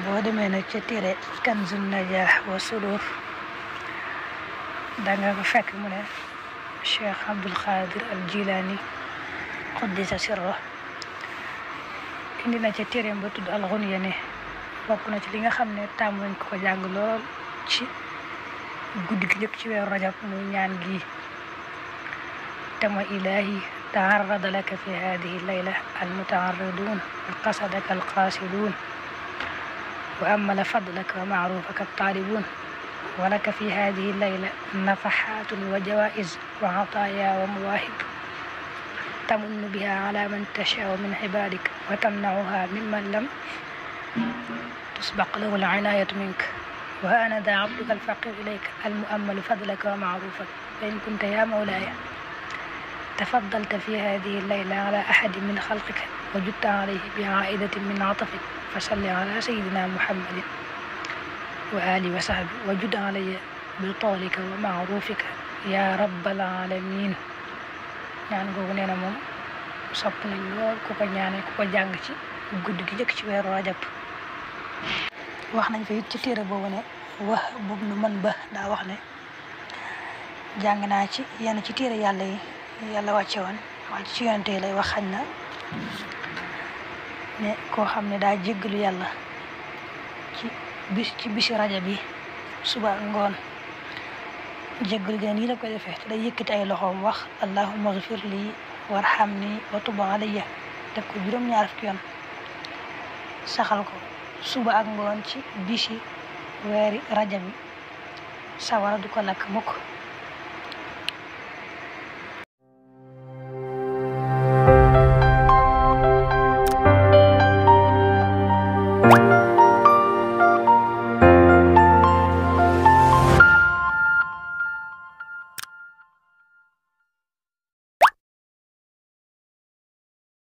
boo demee nag ca téere Kanzun Najah wa Sudur danga ko fekk mu ne Cheikh Abdul Qadir al Jilani Quddisa sirra indi na ca téereem ba tudd al Ghunya ne bokk na ci li nga xam ne tàmm nañ ko jàng lool ci guddi gi njëkk ci weeru rajab muy ñaan gi te mooy ilahi taarrada laka fi hadihi layla almutaarridun wa qasadaka alqasidun wa amala fadlaka wa maarufaka altaalibun wa laka fi hadihi layla nafahatun wa jawaiz wa ataaya wa mawahib tamunnu biha ala man tashaau min ibadik wa tamnauha mimman lam tusbaq lahu al-inaayatu minka wa ana daa abduka al-faqir ilayka al-mu'ammalu fadlaka wa ma'rufaka fa in kunta ya mawlaaya tafaddalta fi hadihi al-layla ala ahadin min khalqika wa jutta alayhi bi aa'idatin min atafik fa salli ala sayyidina muhammadin wa alihi wa sahbihi wa jud alayya bi tawlika wa ma'rufika ya rabbal alamin. ñaan googu nee na moom sopp nañ lool ku ko ñaane ku ko jàng ci guddi gi njëkk ci weeru rajab. wax nañ fa it ci téere boobu ne wax boobu nu mën ba daa wax ne jàng naa ci yenn ci téere yàlla yi yàlla wàcce woon wàcc ci yonente yi lay wax xañ na ne koo xam ne daa jéggalu yàlla ci bisi rajab bi suba ngoon jéggalu gën nii la koy defee te day yëkkati ay loxoom wax allahumma ghfir lii warhamni wa tub alayya def ko juróom-ñaar fukki yoon saxal ko suba ak ngoon ci bisi weeri rajab bi sawara du ko lakk mukk